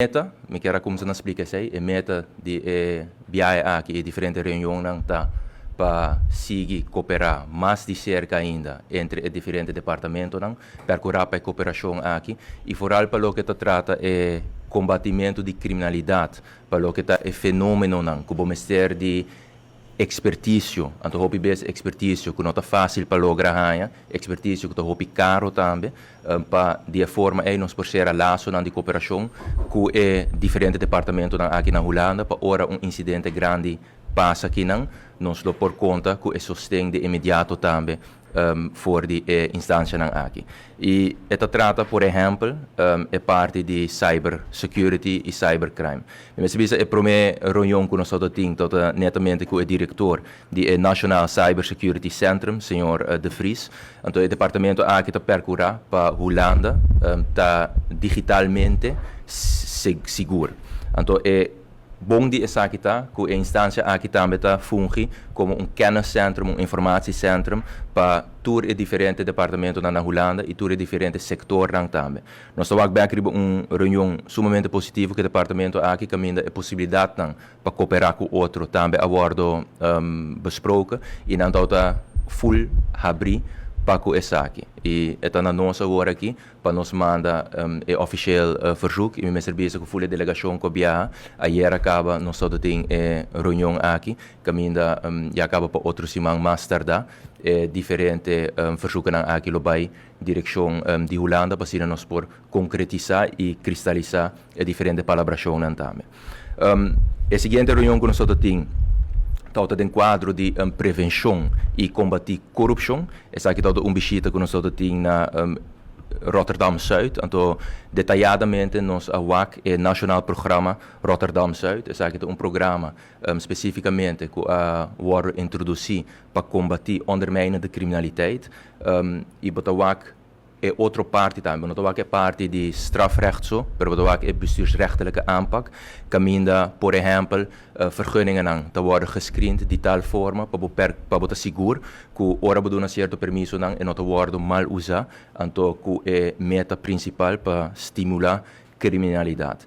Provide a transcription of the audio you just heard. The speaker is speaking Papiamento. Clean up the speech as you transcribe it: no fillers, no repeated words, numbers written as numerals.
Meta, mi kier a cuminsa splica esey, e meta di e biahe aki y diferente reunion ta pa sigui coopera mas di cerca ainda entre e diferente departamento, percura pa e cooperacion aki y vooral pa loke ta trata e combatimento di criminalidad, pa loke ta e fenomeno cu mester di experticio, anto hopi bes experticio cu no ta facil pa logra haya, experticio cu ta hopi caro tambe, pa di forma ey nos por cera laso di cooperacion cu e diferente departamento aki na Hulanda, pa ora un incidente grandi pasa aki nan, nos lo por conta cu e sosten di inmediato tambe for di e instancia nan aki. Y e ta trata, por ehempel, e parti di cyber security y cybercrime. Mi bisa e prome reunion cu nos tin ta netamente cu e director di National Cyber Security Centrum, señor De Vries. Anto, e departamento aki ta percura pa Hulanda ta digitalmente sigur. Anto, e bon di esaki ta cu e instancia aki tambe ta fungi como un kenniscentrum, un informatiecentrum pa tur e diferente departamento na Hulanda y tur e diferente sector tambe. Nos ta bek riba un reunion sumamente positivo cu e departamento aki, caminda e posibilidad pa coopera cu otro tambe a wordo besproken y nan ta full habri pa cu esaki. Y ta na nos awor aki pa nos manda e officieel verzoek y mi servicio cu full delegacion cu biaha. Ayera caba nos tin e reunion aki, caminda ya caba pa otro siman mas tarda e diferente verzoeken aki lo bay direccion di Hulanda pa asina nos por concretisa y cristalisa e diferente palabracion tambe. E siguiente reunion cu nos tin ta den cuadro di prevencion y combati corupcion. Esaki ta un bishita cu nos tin na Rotterdam Zuid. Anto, detayadamente nos a wak e Nationaal Programma Rotterdam Zuid. Esaki ta un programa specificamente cu a wordo introduci pa combati ondermijnende criminaliteit. Y bo ta wak e otro parti tambe. No ta wak e parti di strafrecht so, pero bo ta wak e bestuursrechtelijke aanpak. Caminda, por ehempel, vergunningen ta worden gescreend di tal forma pa bo ta sigur cu ora bo duna cierto permiso nan e no ta wordo mal usa, anto cu e meta principal pa stimula criminalidad.